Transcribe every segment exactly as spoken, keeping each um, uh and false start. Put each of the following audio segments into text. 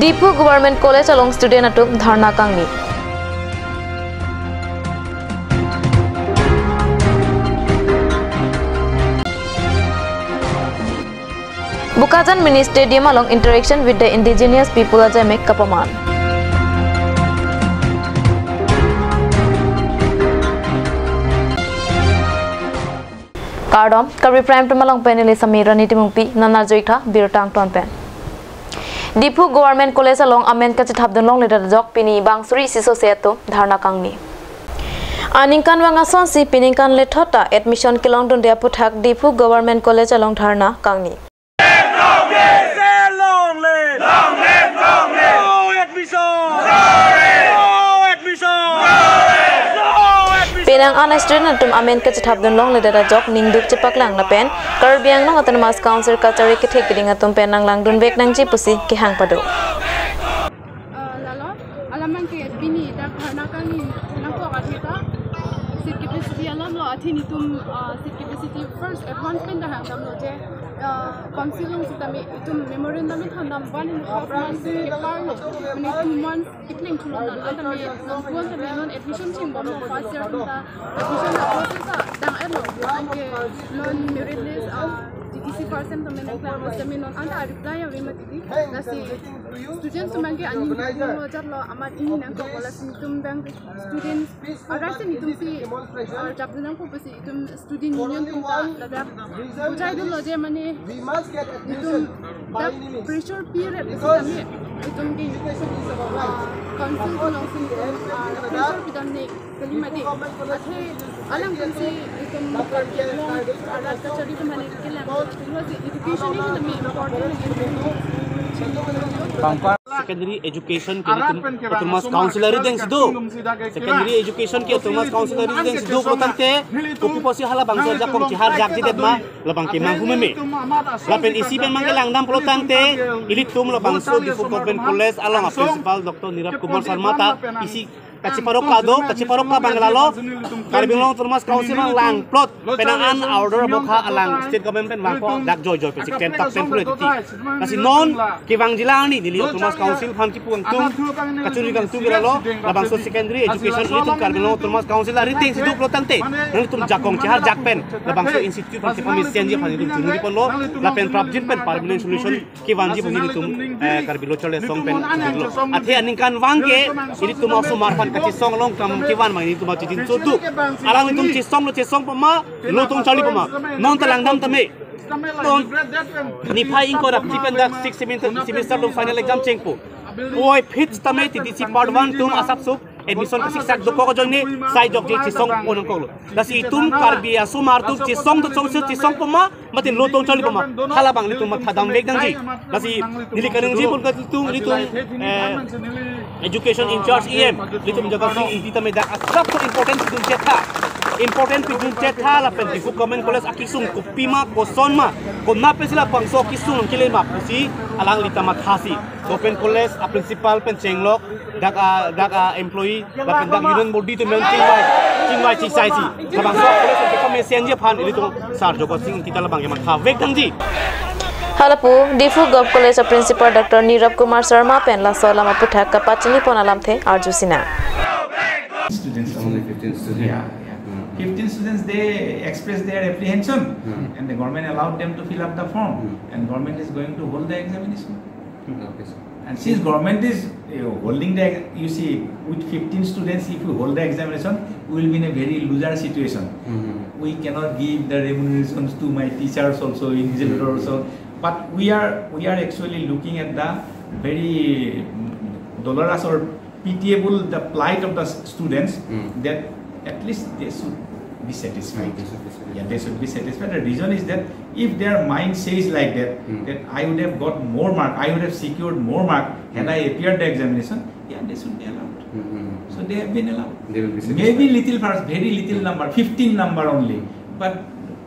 Diphu Government College along student atum dharna kangni. Bokajan Mini Stadium along interaction with the indigenous people ajai mek kapaman. Kardom, Karbi Prime Time along pen neli Samirani Timungpi, nana joitha birta angton pen. Diphu Government College along amen kachethapdun longledet ajok pini bang suri isi sose atum dharna kangni. Aningkanvang asonsi piningkan lethot ta admission kelongdunde aphuthak Diphu Government College along dharna kangni. Say long live! Long live! Long live! No admission! No admission! No admission! Penang an student atum amen kachethapdun longledet ajok ningduk chepaklang lapen Karbi Anglong Autonomous Council kachari kethek keding atum pen nanglangdunvek nangji pusi kehang pado. Ah, lalo, alam abangke pini dak dharna kangni nangkok athe ta seat capacity alam lo, athe netum, ah, seat capacity first advance pen dak hangdamlo je, ah, council along sitame itum memorandum thandam one and a half months kepar lo, mane two months kepling thulo non, antame non puan tame non admission chingbomlo, first year atum ta admission ta process ta dang-etlo, anke non merit list, ah, T T C percent tame nangklang, tame non anta reply ave mati di, lasi students atum abangke ani meeting lo jatlo amat ini nangkok, lasi netum abang students arat si netumsi, ah, japdun nangpo pusi itum student union atum ta ladak bujaidunlo je mane itum dak pressure pi-et sitame itum ke, ah, council alongsi itum, ah, pressure pidam ne kali mati. Athe alang atumsi itum Karbi Anglong arat kachari atum mane kelang, education ini lebih important lagi. Bangpa secondary education ke itum Autonomous Council arideng si do. Secondary education ke Autonomous Council arideng si do pulotangte, kopi pusi halabangso ajakong chehar jakjidet ma, labangke manghu meme. Lapen isi pen mangke langdam pulotangte, ilitum labangso Diphu Government College along a principal Doctor Nirav Kumar Sharma ta isi kacheparok kedo, kacheparok ke abang lalo, Karbi Anglong Autonomous Council abang langplot, penang an order abokha alang state government pen vangpo dak joijoi pensi klem tak pen pule titi. Lasi non kevangji la arni neli Autonomous Council aphan kipu kangtung, kachuri kangtung ke lalo, labangso secondary education ilitum Karbi Anglong Autonomous Council arideng si do pulotangte, nanglitum jakong chehar jak pen labangso institute aphan kepamesen ji aphan itum chunuri ponlo, lapen prapjin pen permanent solution kevanji pu nelitum, eh, Karbi Lo Charli Asong pen lo. Athe aningkanvang ke ilitum osomar aphan kachesong along kam kevan ma ilitum achijin chodu. Alanglitum chesonglo, chesong pama, lo tong charli pama. Non ta langdam tame. Non niphai ingkoi ra phli pen dak six semester, semester lo final exam chengpo. Oi phit tame T T C part one atum asap sup admission kasiksak dokok ajoine sai jokje chesongpo nangkoklo. Lasi itum Karbi asomar atum chesong do chongsi chesong pama, mate lo tong charli pama, halabang ilitum mathadamvek nangji. Lasi neli kaningje pon kalitum, ilitum, eh, education in charge E M, ilitum Jagat Sing Ingti tame dak asap so important pidun chetha. Important pidun chetha lapen Diphu Government College akesung kopima kosonma, konat pensi labangso akesung kele ma pusi alangli ta mathasi. Government College a principal pen chenglok, dak a, dak a employee, lapen dak union body atum pen chingvai, chingvai chisaisi. Labangso college pen kepamesenji aphan ilitum Sir Jagat Sing Ingti ta labangke mathadamvek nangji. Halapu, Diphu Govt College a principal Doctor Nirav Kumar Sharma pen laso alam aphuthak kapachini pon alamthe arjusinang. Students, only fifteen students. Yeah, yeah. Hmm. Fifteen students, they expressed their apprehension, hmm, and the government allowed them to fill up the form, hmm, and government is going to hold the examination. Okay, sir. And since government is, you know, holding the, you see, with fifteen students, if we hold the examination, we will be in a very loser situation. Mm-hmm. We cannot give the remunerations to my teachers also, invigilator also. But we are, we are actually looking at the very, mm, dolorous or pitiable the plight of the s-, students, mm, that at least they should be satisfied. Mm, they should be satisfied. Yeah, they should be satisfied. The reason is that if their mind says like that, mm, that I would have got more mark, I would have secured more mark had, mm, I appeared the examination, yeah, they should be allowed. Mm, mm, mm. So they have been allowed. They will be satisfied. Maybe little first, very little, mm, number, fifteen number only, but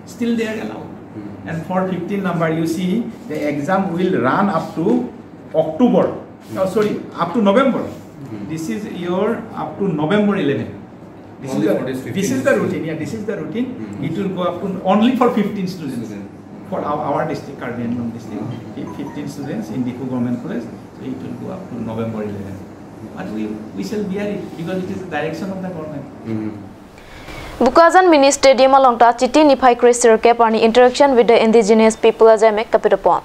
still they are allowed. Mm. And for fifteen number, you see, the exam will run up to October. Oh, sorry, up to November. Hmm. This is your up to November eleven. This is the, only for this this is the fifteen routine. Yeah, this is the routine. Hmm. It will go up to only for fifteen students. Students. For our, our district, Karbi Anglong district, hmm, fifteen students in Diphu Government College. It will go up to November eleven. But we, we shall bear it because it is the direction of the government. Bokajan Mini Stadium along ta Chiti niphai kre sirkep arni Interaction with the Indigenous People ajaimek kapadopon.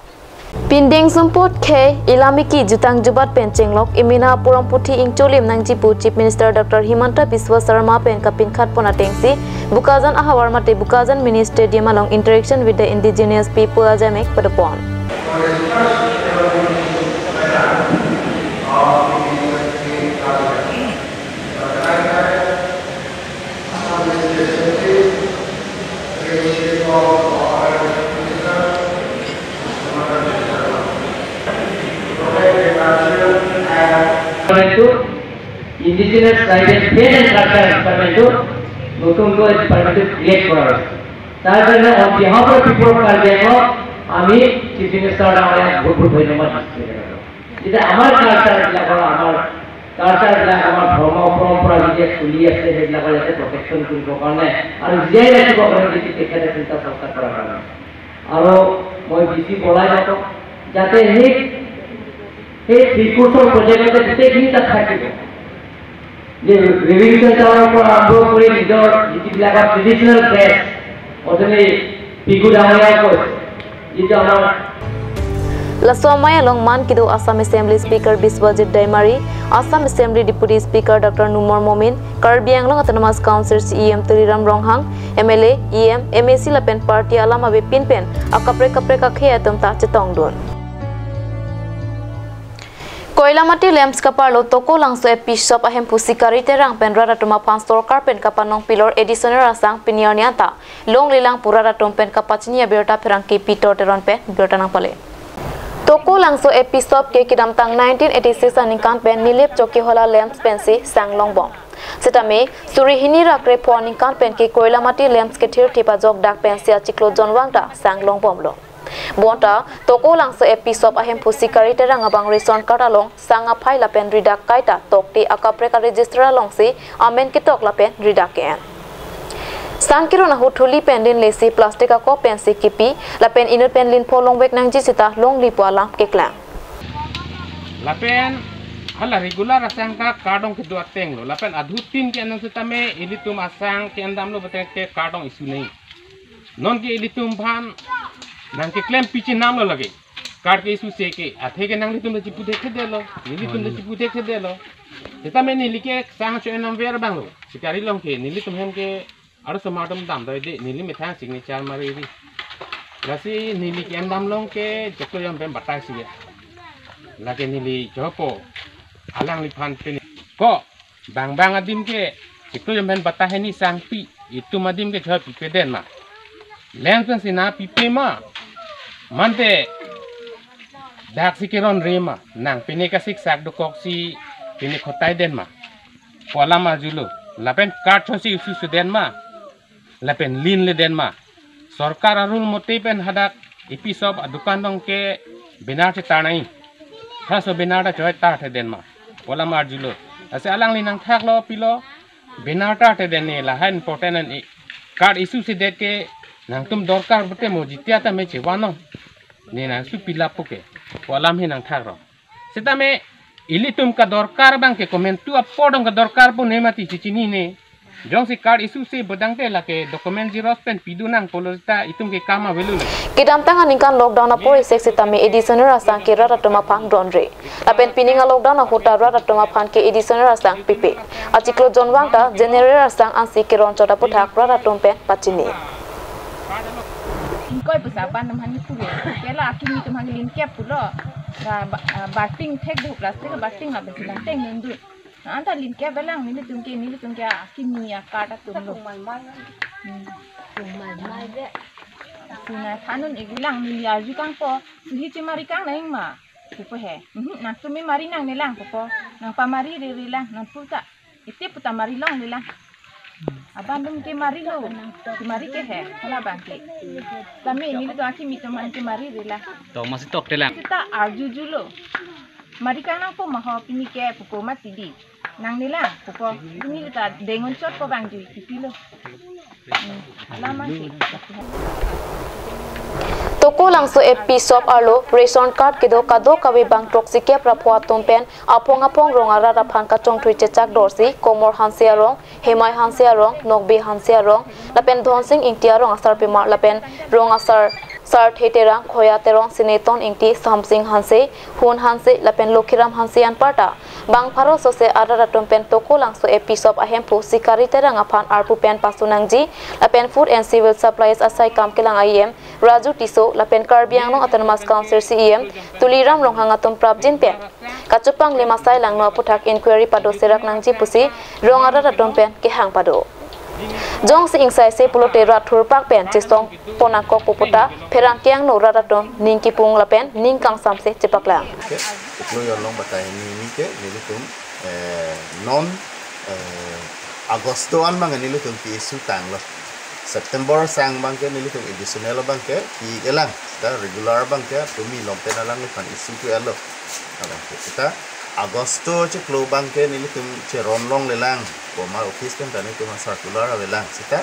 Pindeng sumpot khei ilamiki jutang jubat pen chenglok imina purom puthi ingcholim nangji pu Chief Minister Doctor Himanta Biswa Sarma pen kapinkhat pon atengsi Bokajan ahavar mate Bokajan Mini Stadium along Interaction with the Indigenous People ajaimek padopon. Indigenous Tribal Faith and Culture Department নতুনকৈ ডিপাৰ্টমেণ্টটো ক্ৰিয়েট কৰা হৈছে। তাৰ কাৰণে on behalf of people of Karbi Anglong আমি chief minister ডাঙৰীয়াক বহুত বহুত ধন্যবাদ দিছোঁ। যে আমাৰ কালচাৰবিলাকৰ, আমাৰ কালচাৰবিলাক, আমাৰ ধৰ্ম পৰম্পৰা যিবিলাক চলি আছে, সেইবিলাকৰ যাতে প্ৰটেকশ্যন কৰিবৰ কাৰণে আৰু জীয়াই ৰাখিবৰ কাৰণে যিটো তেখেতে চিন্তা চৰ্চা কৰাৰ কাৰণে। আৰু মই বেছি বলাই নকওঁ, যাতে সেই, সেই থ্ৰী কোৰ্চৰ প্ৰজেক্টতে গোটেইখিনি তাত থাকিব। যে ৰিভিউ চেণ্টাৰৰ পৰা আৰম্ভ কৰি নিজৰ যিবিলাকৰ ট্ৰেডিশ্যনেল ড্ৰেছ, অথনি পিকু ডাঙৰীয়াই কৈছে, যিটো আমাৰ Laso amei along man kedo Assam Assembly Speaker Biswajit Daimari, Assam Assembly Deputy Speaker Doctor Numal Momin, Karbi Anglong Autonomous Council C E M Tuliram Ronghang, M L A, E M, M A C lapen party alam avepin pen akaprek kaprek akhei atum ta chetongdun. Koilamati Lamps kaparlo Tokolangso A P shop ahemphu Sikari Terang pen rat atum aphan sorkar pen kapanong pilor additional asang pini arni anta longlelang pu rat atum pen kapachini abirta pherangke Peter Teron pen birta nangpale. Tokolangso A P shop ke kedamtang nineteen eighty-six aningkan pen Nilip Chokihola Lamps pensi sang longbom. Sitame suri hini ra krepho aningkan pen ke Koilamati Lamps kethirthip ajok dak pensi achiklo jonvang ta sang longbomlo. Bonta Tokolangso A P shop ahemphu Sikari Terang abang ration card along sang aphai lapen ridak kaita tokte akaprek a register alongsi amen ketok lapen ridak ke-en. Sang keron ahut thuli pen linlesi plastic akop pensi kipi lapen inut pen linpho longvek nangji sita longle pu alam keklang. Lapen hala regular asang ta kardom kedo atenglo. Lapen adhutin ke-en sitame ilitum asang ke-endamlo bete ke kardom issue nai. Nonke ilitum aphan nangkeklem pichinamlo lake. Card ke-issue se ke, athe ke nanglitum ta chipu thekthedetlo, nelitum ta chipu thekthedetlo. Sitame neli ke sang cho-endam ver abanglo. Sikari along ke, nelitum hem ke, arloso mar atum damdoi de, neli methang signature mari ri. Lasi neli ke-endam along ke, chiklo jon pen batai si ya. Lake neli chopo, alangliphan pen. Ko, bang bang adim ke, chiklo jon pen batai hini sangpi, itum adim ke choi pipe den ma. Lamps pensi nangpipe ma. Mante, dak si keron re ma. Nang pine kasiksak dokok si pine khotai den ma. Pu alam arjulo. Lapen card chonsi issue si den ma. Lapen linle den ma. Sorkar a-rule mote pen hadak A P shop adukan along ke banner chetar nai. Halaso banner ta choi tarthe den ma. Pu alam arjulo. Lasi alangli nangthaklo pilo. Banner tarthe den ne lahai important an e. Card issue sedet ke nangtum dorkar pute mo jitia ta me chevan non. Ne nangsupi lapu ke. Pu alam he nangthaklo. Sitame ilitum kadorkar abang ke komantu apor dong kadorkar pu ne mati chechinine. Jongsi card issue se bodang te lake document xerox pen pidun nang pulo sita itum ke kam avelo. Kedamtang aningkan lockdown apor isek sitame additional asang ke rat atum aphan ronre. Lapen pining a-lockdown ahut ta rat atum aphan ke additional asang pipe. Achiklo jonvang ta general asang ansi keron chot aputhak rat atum pen pachini. Ingkoi pusa aban atum aphan kipu ke. Kela akimi atum aphan linkep pulo. Ba, ba, ah, bating thek du plastic bating la besi lang teng nundu. Anta linkep belang nelitum ke, nelitum ke akimi a-card atumlo. Hmm. Sina thanun ik bilang neli arju kangpo, suhi chemari kang nang ma. Pupo he. Mhm, nangtum me mari nangne lang pupo. Nangpamari rere lang, nangtum ta. Ite puta mari longle lang. Aban atum ke marilo. Kemari ke he, hala abang ke. Tame nelitum akimi atum aphan kemari re lang. Tok masi tokte lang. Sita arjujulo. Mari kang nangpo ma ho pini ke pupo mati di. Nangne lang pupo. Pini ta dengon chot po bang jui kipilo. Hmm, lama si. Tokolangso A P shop arlo ration card kedo kadokave bang throksi kep ra pho atum pen aphong aphong rong arat aphan kachongthui chechak dorsi Komor Hanse arong, Hemai Hanse arong, Nokbe Hanse arong, lapen Dhonsing Ingti arong asarpimar lapen rong asar Sarthe Terang, Khoya Terang, Sineton Ingti, Samsing Hanse, Hun Hanse lapen Lokhiram Hanse anparta bang pharo sose arat atum pen Tokolangso A P shop ahemphu Sikari Terang aphan arpu pen pasu nangji lapen Food and Civil Supplies asaikam kelang A E M Raju Tisso lapen Karbi Anglong Autonomous Council C E M Tuliram Ronghang atum prapjin pen kachepanglim asai langno aphuthak inquiry pado serak nangji pusi rong arat atum pen kehang pado. Jongsi ingsaise pulote rat thurpak pen chesong pon nangkok pu puta pherangke angno rat atum ning kipung lapen ning kangsamse chepaklang. Ke, iklo yolong batai ni ni ke nelitum, eh, non, eh, Agosto an bang nelitum P S U tanglo. September sang bang ke nelitum additional bang ke pi-elang, ta regular bang ke tumi longpen alangliphan issue ke alo. Abang ke kita Agosto chiklo bang ke nelitum cheron longlelang, Komor office pen ta nelitum circular avelang sita,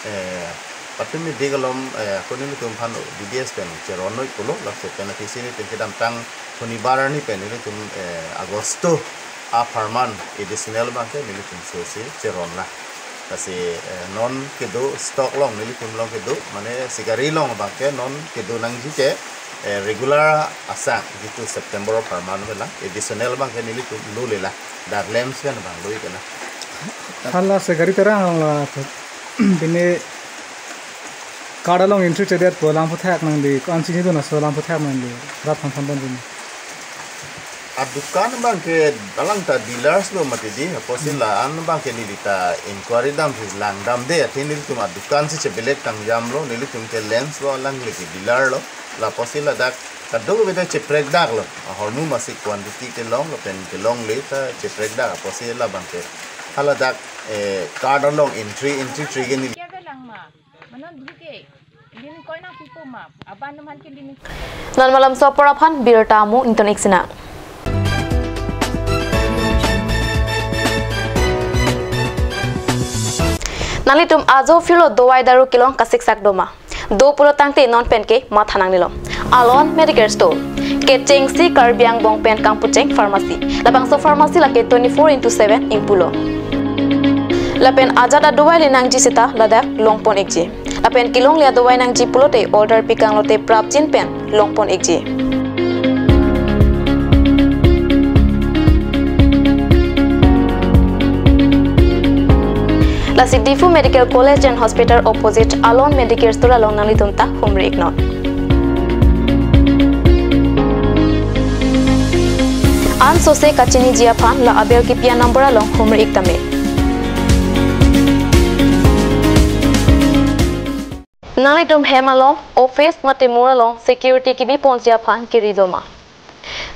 eh, patumi dik alom, eh, ako nelitum aphan D D S pen cheron noi pulo, laso pen aphi si nelitum kedamtang Shonibar arni pen nelitum, eh, Agosto apharman additional bang ke nelitum sose cheronlang. Lasi, eh, non kedo stock along nelitum along kedo, mane Sikari along bang ke non kedo nangji ke, eh, regular asang jitu September apharman avelang, additional bang ke nelitum lo lelang, dak lamps kan bang lo-ik kelang. Hala Sikari Terang la bini card along entry chedet pu alam aphuthak nangli, ko-an chinidun aso alam aphuthak nangli rat aphan than pon dun. Adukan bang ke alangta dealers lo mati di, apotsi la-an bang ke neli ta inquiry damsi langdamde, athe nelitum adukan si chebelek tangjamlo, nelitum ke lamps lo alangli ke dealer lo, la apotsi ladak kadokave ta cheprekdaklo, ahormu masi quantity kelong lapen kelongle ta cheprekdak, apotsi la bang ke haladak, eh, card along entry, entry trigger ni. Manon duke, lin koina pipo ma, aban naman ke lin. Non malam sopor aphan birta mo ington iksina. Nanglitum ajo phirlo dovai daru kelong kasiksak doma. Do pulo tangte non pen ke matha nangnelo. Alon Medicare Store. Kechengsi Karbi angbong pen kangpucheng pharmacy. Labangso pharmacy lake twenty-four into seven ingpulo. Lapen ajat adovai le nangji seta ladak longpon ikji. Lapen kelongle adovai nangji pulote order pikanglote prapjin pen longpon ikji. Lasi Diphu Medical College and Hospital opposite Alon Medicare Store along nanglitum ta humri iknon. An sose kachiniji aphan la abel kipi a-number along humri ik tame. Nanglitum hem along, office mate mur along security kebi ponji aphan kiri doma.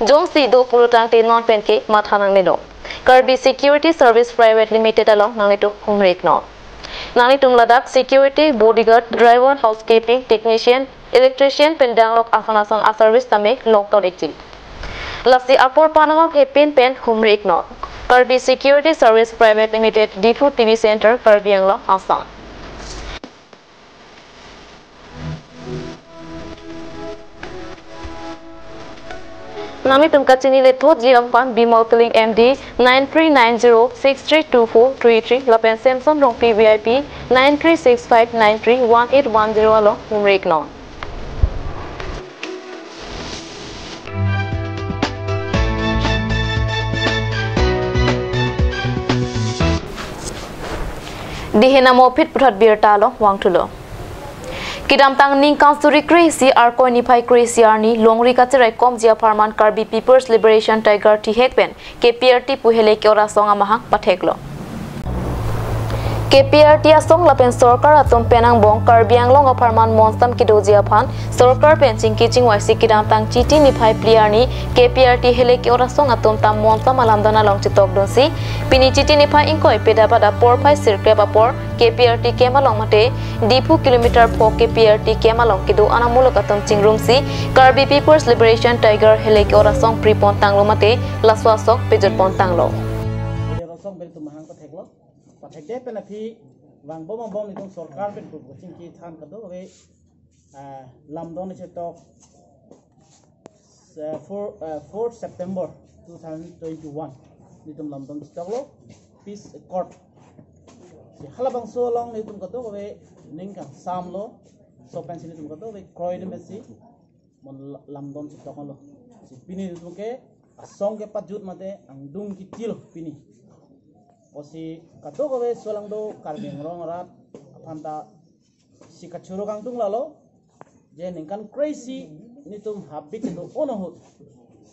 Jongsi do pulo tangte non pen ke matha nangnelo. Karbi Security Service Private Limited along nanglitum humri iknon. Nanglitum ladak security, bodyguard, driver, housekeeping, technician, electrician pen danglok ason ason a-service tame longton ikji. Lasi apor panangok hepin pen humri iknon. Karbi Security Service Private Limited, Diphu T V Center, Karbi Anglong, Assam. Nanglitum kachini le thotji aphan Bimal Tiling M D nine three nine zero six three two four three three lapen Samson Rongpi V I P nine three six five nine three one eight one zero along humri iknon. Dihin amo phit puthot birta along vangthulo. Kedamtang ningkan suri kre-isi Arkoi niphai kre-isi arni longri kacheraikomji apharman Karbi People's Liberation Tiger thihek pen K P R T pu hele ke-ot asong amahang patheklo. K P R T asong lapen sorkar atum pen angbong Karbi Anglong apharman monsam kedoji aphan sorkar pen chingki chingvaisi kedamtang Chiti niphai phli arni K P R T hele ke-ot asong atum ta monsam alamdon along chetokdunsi pini Chiti niphai ingkoi pedap adap porphai sirkrep apor K P R T camp along mate Diphu kilometer pho K P R T camp along kedo-an amuluk atum chingrumsi Karbi People's Liberation Tiger hele ke-ot asong pripon tanglo mate laso asong pejutpon tanglo. Ele rosong pen tum mahang patheklo. Pathekde pen aphi vangbom vangbom itum sorkar pen pu chingki than kadokave Ah, lamdon chetok, eh, four, eh, fourth September two thousand twenty-one. Nelitum lamdon chetoklo peace accord. Si halabangso along nelitum kadokave ning kangsamlo. Laso pensi nelitum kadokave kroidun pensi mon la-, lamdon chetoklo. Si pini nelitum ke asong kepajut mate angdung kitil pini. Pusi kadokave laso along do Karbi Anglong arat aphanta si kachoro kangtung lalo, je ningkan kre-isi nelitum habit do-an ahut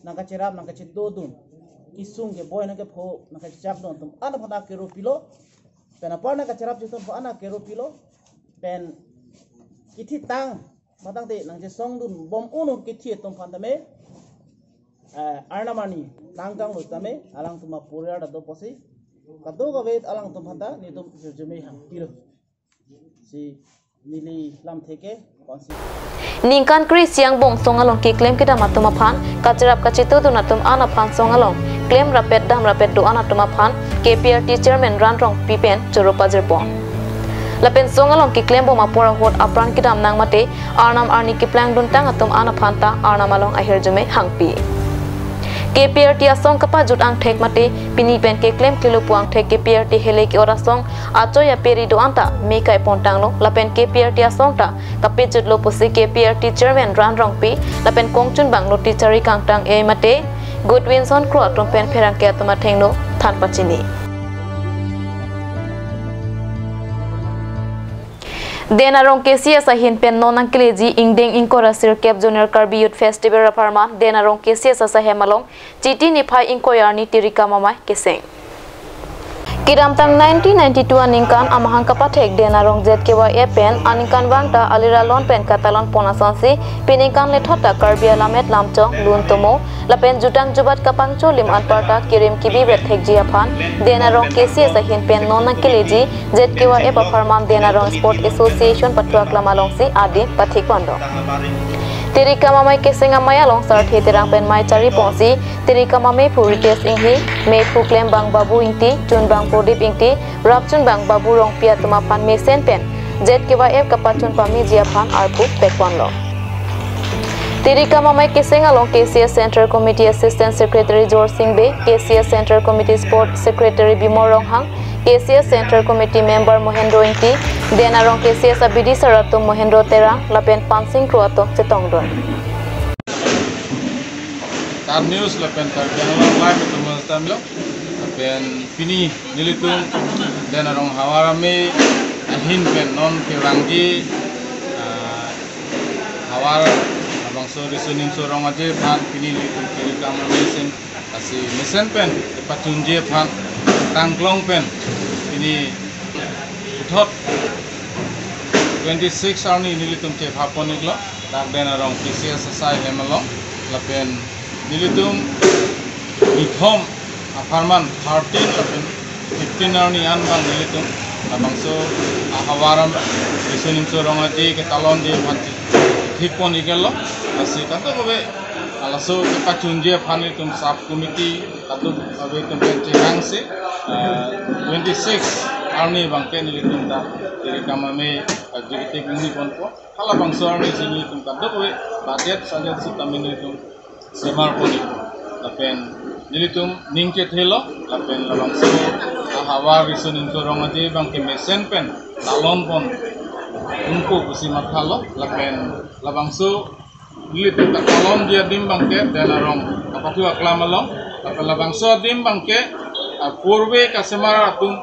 nangkacherap nangkachetodun, kesung keboi nangkepho nangkachechakdun atum an aphanta kero pilo, pen apar nangkacherap chetong aphan kero pilo, pen kethitang matangte nangchesongdun bom unu kethi atum aphanta me, eh, arnam arni tangkanglo tame alangtum aporial ta do pusi kadokave alangtum aphanta nelitum ahirjume hangpilo. Si neli lamthe ke konsi. Ningkan kre-isi angbong song along keklem kedam atum aphan, kacherap kachetodun atum an aphan song along klem rapet dam rapet do-an atum aphan K P R T Chairman Ran Rongpi pen choro pajirpon. Lapen song along keklem bom apor ahut apran kedam nang mate arnam arni keplangdun tang atum an aphanta arnam along ahirjume hangpi. K P R T asong kepajut angthek mate pini pen keklem klilo pu angthek K P R T hele ke-ot asong achoi aperi do-an ta me kaipon tanglo, lapen K P R T asong ta kapejutlo pusi K P R T Chairman Ran Rongpi lapen kongchunbang Loti Chari kangtang-e mate Goodwinson Kro atum pen pherangke atum athengno than pachini. Den Arong K C S ahin pen non nangkeleji ingdeng ingkoi ra sirkep Zonal Karbi Youth Festival apharman Den Arong K C S asahem along Chiti niphai ingkoi arni Tirika Mamai keseng. Kedamtang nineteen ninety-two aningkan amahang kapathek Den Arong Z K Y F pen aningkanvang ta alira lon pen katalon pon asonsi, peningkan lethot ta Karbi alamet lamchong lun tomo lapen jutang jubat kapangcho lim anparta kirim kibi vet thekji aphan Den Arong K C S ahin pen non nangkeleji Z K Y F apharman Den Arong Sport Association pathuaklam alongsi adim pathik pon do. Tirika Mamai keseng amei along sarthe Terang pen mei chari ponsi, Tirika Mamai phu Ritesh Inghi, mei phu klembang Babu Ingti, chunbang Prodip Ingti, rapchunbang Babu Rongpi atum aphan mesen pen Z K Y F kapachun pameji aphan arpu pekponlo. Tirika Mamai keseng along K C S Central Committee Assistant Secretary Jorsing Bey, K C S Central Committee Sport Secretary Bimol Ronghang, K C S Central Committee Member Mohendro Ingti, Den Arong K C S abidi sar atum Mohendro Terang lapen Pansing Kro atum chetongdun. Star News lapen Karbi Anglong Live atum stamlo. Lapen pini nelitum Den Arong Havar Amei ahin pen non kevangji, ah, havar labangso Riso Nimso Rong Aje aphan pini nelitum Tirika Mamai mesen, lasi mesen pen kepachunji aphan tangklong pen pini puthot twenty-six arni nelitum chepha pon-iklo dak Den Arong K C S asai hem along. Lapen nelitum nithom apharman thirteen lapen fifteen arni anbang nelitum labangso ahavar Riso Nimso Rong Aje ketalonji aphan thik pon-iklo. Lasi kadokave halaso kepachunji aphan nelitum sub committee kadokave atum pen chehangsi, eh, twenty-six arni abangke nelitum ta Tirika Mamai, eh, executive neli ponpo. Halabangso arni si nelitum kadokave budget sajet sitame nelitum semar pon-ik. Lapen nelitum ning chethelo, lapen labangso ahavar Riso Nimso Rong Aje abangke mesen pen talon pon unpo pusi mathalo, lapen labangso nelitum katalonji adim abangke Den Arong kapathu aklam along, lapen labangso adim abangke, ah, purbe kasemar atum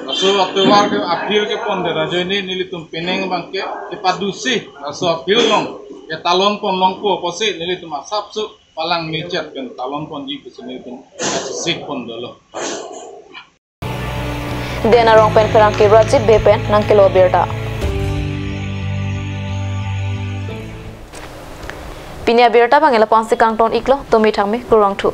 laso atovar ke apir kepon det ajoine nelitum penang abangke kepadusi laso apir along ketalon pon longpo pusi nelitum asapso palang mechat pen talon ponji pusi nelitum kachesik pon dolo. Den Arong pen pherangke Rajib Bey pen nangkelo abirta. Pini abirta abang lapu-ansi kangton-iklo, tumi thangmi kurvangthu.